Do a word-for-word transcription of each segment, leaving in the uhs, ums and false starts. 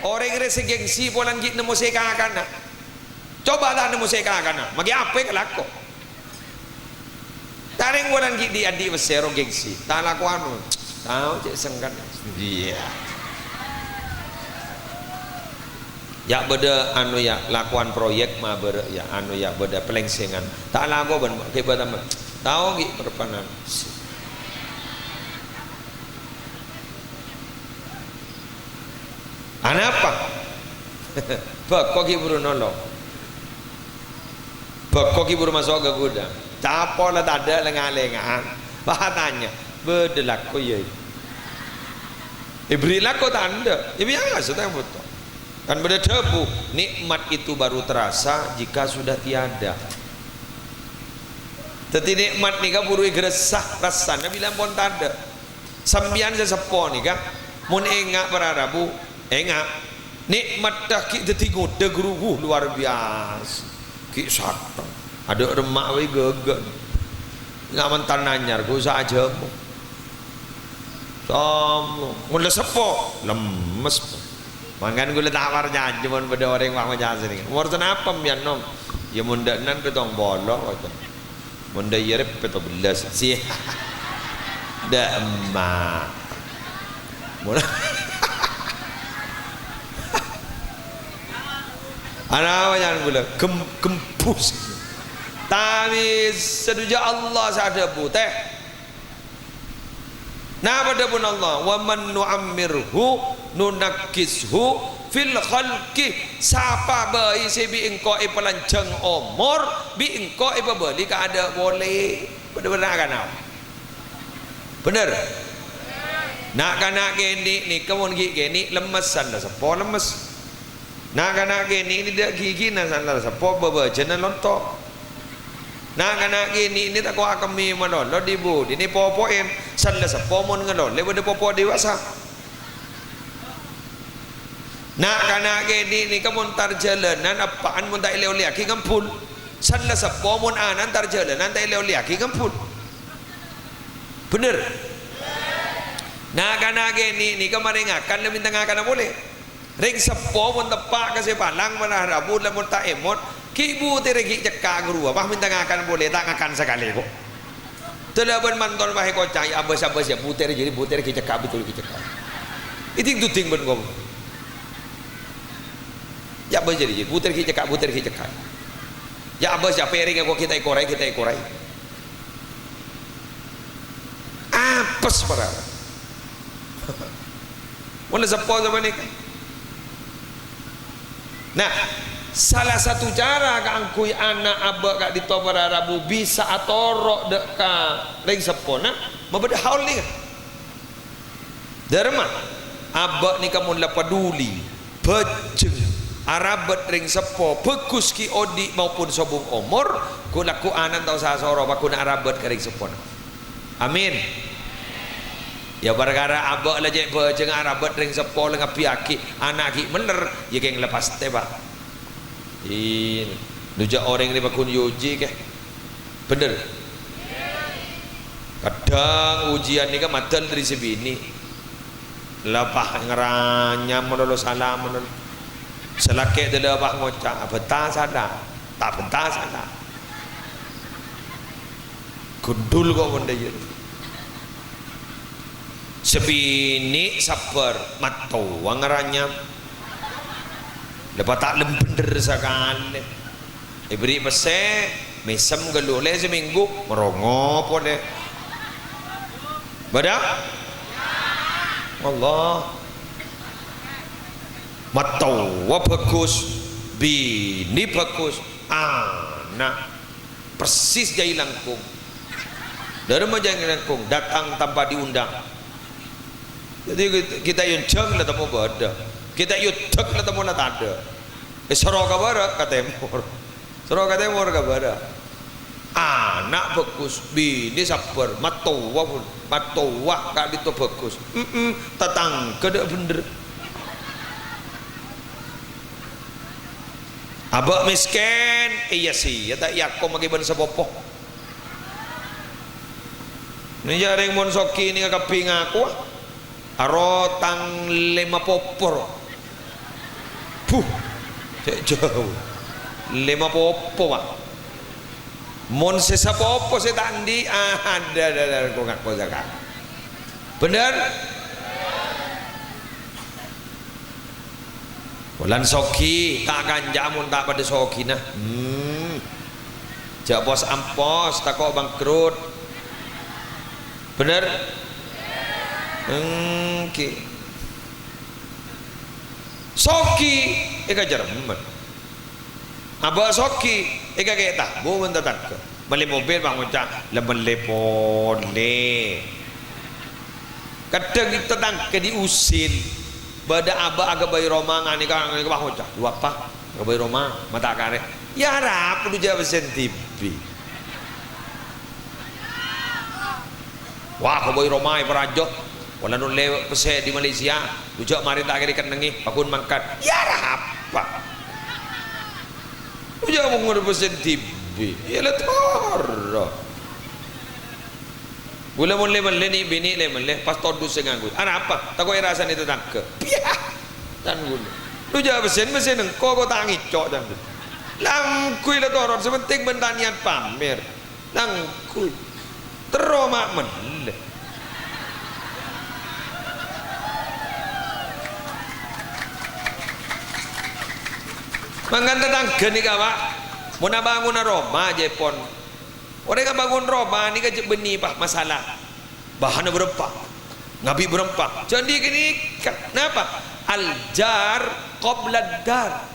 Orèng rè sè gengsi polana ghi' nemmo sè èkakana. Coba ta' nemmo sè èkakana, maghi apa kalako? Tarèng polana ghi' dhi'-andhi' pèssè ro gengsi. Ta' lako anu. Tao cè' sengkan. Iyâ. Yâ' bâdâ anu yâ, lakowan proyek ma' bârâ' yâ, anu yâ, bâdâ palèngsèngan. Ta' lako bân kèbâ tamè. Tao ghi' perpanan. Anapa? Bâko ghi' buru nolong. Bâko ghi' buru maso' ka ghudhâng. Capo la tadâ' lèng-alèngan. Wah, tanya, "Bâdâ lako, yâ?" Èbherri' lako tandhâ. Yâ, biyasa ta' buto. Kan bâdâ dhâbu, "Nikmat itu baru terasa jika sudah tiada." Dhâddhi, nikmat nèka buru èghârassa, rassana bilâ ampon tadâ'. Sampèyan sè seppo nèka, mon enga' para rabu, enga'. Nikmatta ghi' dhâddhi ngodâ, ghuru, wuh, luar biasa. Ghi' satheng. Adâ' remma' wae ghâghâ. Enga' mantan anyar, ghu' sajhâmo. Samo. Mon la seppo, lemmes. Mangkana ghulâ ta' parcajâ mon bâdâ orèng ma' maca sè nèka. Umur sanapa sampèyan, Nom? Yâ, mon dâ' ennan pèttong polo, kocok. Mon dâ' iyâ rè pètto bellâs. Si. Dâ' emma'. Mon-, ana apa nyang ghulâ? Gem-, gembus. Tapè sadhâjâ Allah sè adhâbu, tèh. Napa dhâbuna Allah? "Wa man nu'ammirhu nunakkishu fil khalqi." Sapa bhâi sè bi' engko' èpalanjhâng omor, bi' engko' èpabâli ka adâ' polè. Bhender, bhender, na'-kana'? Bhender? Na'-kana' kènè' nèka mon ghi' kènè' lemmes, san la seppo lemmes. Na'-kana' kènè' nè dâ' ghighina, san la seppo bâbâjâna lonto'. Na'-kana' kènè' nè tako' akemmè malolo, dhi-budhina èpopo'è, san la seppo mon ngalolè bâdâ popo dewasa. Na'-kana' kènè' nèka mon tar jhâlânan eppa'an mon ta' èlè-ollèyaghi ngambul. San la seppo mon ana'na tar jhâlânan ta' èlè-ollèyaghi ngambul. Bhender? Na'-kana' kènè' nèka marè ngakan la mènta ngakana polè. Rèng seppo mon teppa' ka sè palang, mon rabu, la mon ta' èmot, ghi' butèrra ghi' cekka' ka rowa, pas mènta ngakan polè, ta' ngakan sakalè, kok. Dâlâ bân manton pas èkoca', "Yâ, abâs, abâs, yâ, butèrra jârèya, butèrra ghi' cekka', butèrra ghi' cekka'." Èding-duding bân ngomong. "Yâ, abâs jârèya, butèrra ghi' cekka', butèrra ghi' cekka'. Yâ, abâs, yâ, pèrèngnga kok ghi' ta' èkoraè, ghi' ta' èkoraè." Apes parkara. Mon la seppo sapanèka. Nah, salah satu cara kaangghuy ana' abâ' ka'dinto para rabu bisa atoro' dâ' ka rèng seppona, mabâdâ haul nèka. Dâremma, abâ' nèka mon la paduli, bhâjâng, arabât rèng seppo, bhâghus ghi' odi' maupun sobung omor, ghu-, lagghu' ana'na ta' osa asoro, pagghun arabât ka rèng seppona. Amin. Yâ, parkara abâ' la cè' bhâjâng arabât rèng seppo la ngabbhiyâghi, ana' ghi' mèller, yâ kèng la pastè, Pa'. Iyâ, dhu jhâ' orèng rè pagghun èoji, kè. Bhender? Kadhâng ujiân nèka madâl dâri sè binè'. La pas ngaranyam malolo sala malolo. Sè lakè' dâlâ pas ngoca', "Abhânta sala, ta' abhânta sala." Gundul kok mon dâ' iyâ. Sè binè' sabbhâr, mattowa ngaranyam. La pas ta' lem bhender sakalè. Èbherri' pèssè, mèsem ghâllu, lè' samènggu, marongo polè. Bâdâ? Allah. Mattowa bhâghus, binè bhâghus, ana' persis jhâ' langkong. Dâremma jhâ' langkong, datang tanpa diundang. Dhâddhi kita, kita èonjhâng la temmo bâdâ. Kita èodhâk la temmo la tadâ'. Èsoro ka bârâ', ka tèmor. Soro ka tèmor, ka bârâ'. Ana' bhâghus, binè sabbhâr, mattowa pon, mattowa ka'dinto bhâghus. Mm-mm, tatangghâ dâ' bhender. Abâ' mèskèn, iyâ sè, iyâ ta' èakom aghi bân sapopo. Nè jhâ' rèng mon soghi nèka kabbhi ngakowa. Aro tang lèma popor. Buh, cè' jhâu. Lèma popo, Pa'. Mon sè sapopo sè ta' andi', ah, adâ', adâ', adâ', ko ngako zakat. Bhender? Bulân soghi, ta' kanca mon ta' padâ soghina. Hmm. Jhâ' pos-ampos, tako' bangkrut. Bhender? Èngghi. Soghi èkajâremmen. Abâ' soghi èkakè' tabu bân tatangghâ. Mellè mobil, Bang, ngoca', "La mellè polè." Kadhâng tatangghâ diusir. Bâdâ abâ' aghâbây roma nganèka, nganèka, Bang, ngoca', "Lu apa? Aghâbây roma, ma' ta' karè." Yâ, arapa lu jhâ' pèssèna dhibi'. Wah, aghâbây roma èparajâ. Wala nollè pèssè di Malaysia. Lu jhâ' marè ta' kèra kennengngè, paggun mangkat. Yâ, arapa? Lu jhâ' mongol pèssèna dhibi'. Yâ, la toro. Ghulâ mon lè-mellè nè'-binè' lè-mellè, pas todus sè ngangghuy. Arapa? Tako' èrasanè tatangghâ. Piyah! Can ghulâ. Lu jhâ' pèssèna, pèssèna engko' ko ta' ngèco', can ghulâ. Langghuy la toro, sè pentèng bân ta' niyat pamèr. Langghuy. Terro ma' mellè. Mangkana tatangghâ nèka, Pa', mon abângona roma, jhâ' pon. Orèng abângon roma nèka jhâ' bânnè, Pa', masalah. Bahanna bârâmpa? Ngabi' bârâmpa? Jhâ' andi' ghânèka. Napa? Al-jar qablad dar.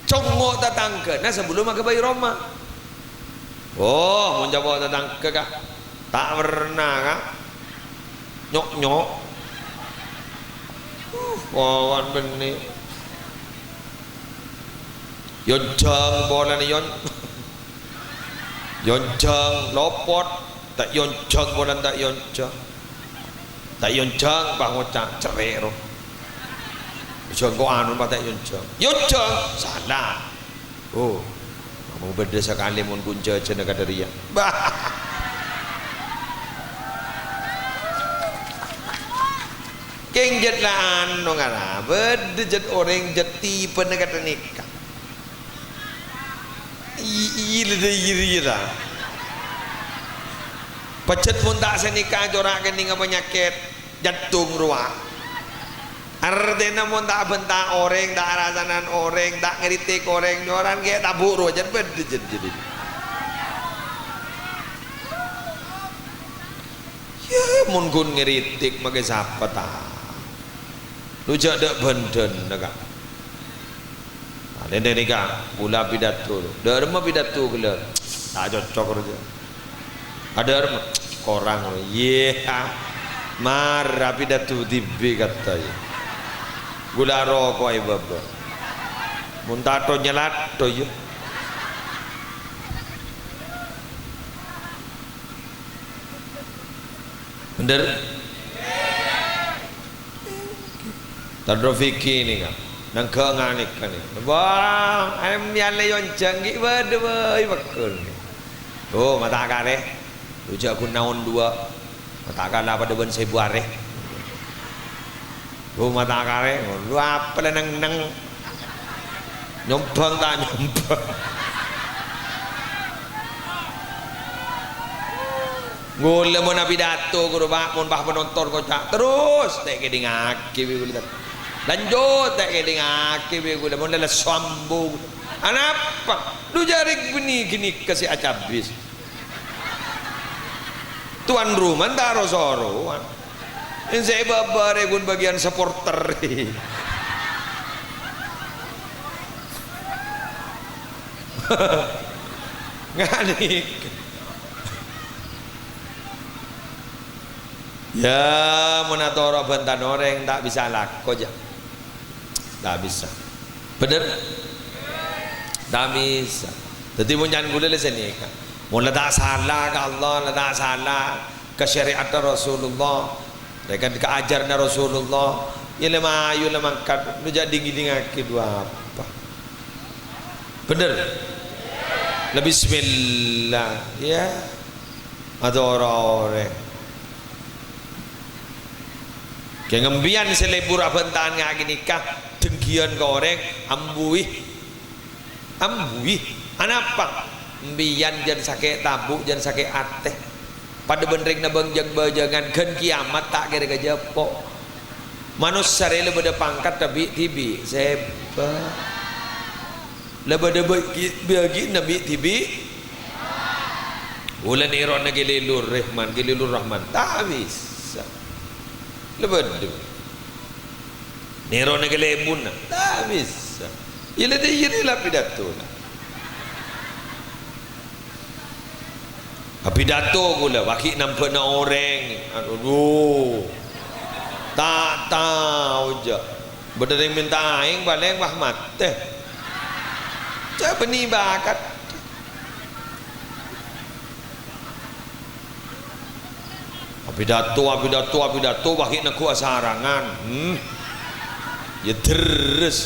Congngo' tatangghâna sabellunna aghâbây roma. Oh, mon congngo' tatangghâ, Ka'. Ta' perna, Ka'. Nyok-nyok. Uh, wawan bânnè. Yonjhâng polana yon-, yonjhâng lopot. Ta' yonjhâng polana ta' yonjhâng. Ta' yonjhâng, pas ngoca' cerrè' ro. Yonjhâng ko' anu, pas ta' yonjhâng. Yonjhâng, sala. Oh, mabâdâ sakalè mon ghun jhâjhâna kadâ' rèya. Bah. Kèng jhât la anu ngara, bâdâ jhât orèng jhât tipena kadâ' nèka. I-, iyâ, iyâ, iyâ, iyâ, ta. Pajhât mon ta' sanèka cora' kennengnga panyakèt jantung rowa. Artèna mon ta' abhânta orèng, ta' arasanan orèng, ta' ngritik orèng, nyoran kè' tabu' rowa, jhât bâdâ jhât jhât. Yâ, mon ghun ngritik, makè sapa ta'? Lu jhâ' dâ'-bhândhâna, Ka'. Nah, nèka, nèka, ghulâ pidato. Dâ' remma pidato ghellâ'. Ta' cocok, ro, jhâ'. Adâ' remma, korang, ro. Iyâ. Mara pidato dhibi' kata, yâ. Ghulâ roko'è bâbâ. Mon ta' to nyalato, yâ. Bhender? Tadro Vicky nèka, nangghâ' nganèka nèka. Wah, em yalè yonjhâng ghi' bâdâ bhâi paggun. Oh, ma' ta' karè. Lu jhâ' ghun naon duwâ'. Ma' ta' kala padâ bân sèbu arè. Oh, ma' ta' karè. Lu apa la neng-neng. Nyombhâng ta' nyombhâng? Ghulâ mon apidato, ghuru, Pa', mon pas penonton koca', terros ta' èkèdingngaghi bi' ghulâ. Lanjut ta' èkèdingngaghi bi' ghulâ, mon lèlèsso ambu. Anapa? Lu jhâ' rèng bânnè ghânèka sè acabis. Tuan rumah ta' ro-sorowan. Ènsè bâbâ rè ghun bâgiyân supporter. Nganèka. Yâ, mon atoro' bhântan orèng ta' bisa alako, jhâ'. Ta' bisa. Bhender? Ta' bisa. Dhâddhi, mon can ghulâ la sanèka. Mon la ta' sala ka Allah, la ta' sala ka syariatta Rasulullah, rèkan ka ajhârânna Rasulullah, yâ la mayu la mangkat, lu jhâ' ding-ngèdingngaghi duwâ' apa. Bhender? La bismillah, yâ. Atoro' orèng. Kèng empèyan sè lebur abhântan nga' ghânèka, dhâng Ghiyân ka orèng, ambuwi. Ambuwi. Anapa? Mbiyan jân sakè' tabu', jân sakè' atè. Padâ bân rèng nabâng jâng-bâjângan, ghân kiyamat ta' kèra kajhâpo'. Manossa rè la bâdâ pangkatta bi'-dhibi', sèbâ. La bâdâ bâgi-, bâgiânna bi'-dhibi'. Ghulâ nèro'na Khalilur Rahman, Khalilur Rahman. Ta' bisa. La bâdâ. Nèro'na Khalèbunna. Ta' bisa. Iyâ la dâ' iyâ rè la pidatona. Apidato ghulâ, bâgi nambhâna orèng. Aduh. Ta' tao jâ. Bâdâ rèng mènta aèng, palèng wah matè. Jâ bânnè bakat. Apidato, apidato, apidato, bâgi neggu' asarangan. Hmm. Iyâ dherres.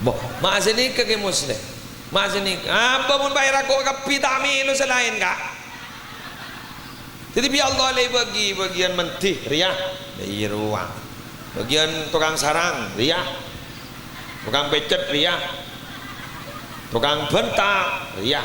Bo, ma' sanèka Kè Musleh. Ma' sanèka. Apa mon bâ'na rako' kabbhi ta' mèlo sè laèn, Ka'? Dhâddhi bi' Allah la èbâgi bâgiân mendhi, rèya. Iyâ rowa. Bâgiân tokang sarang, rèya. Tokang pècet, rèya. Tokang bânta, rèya.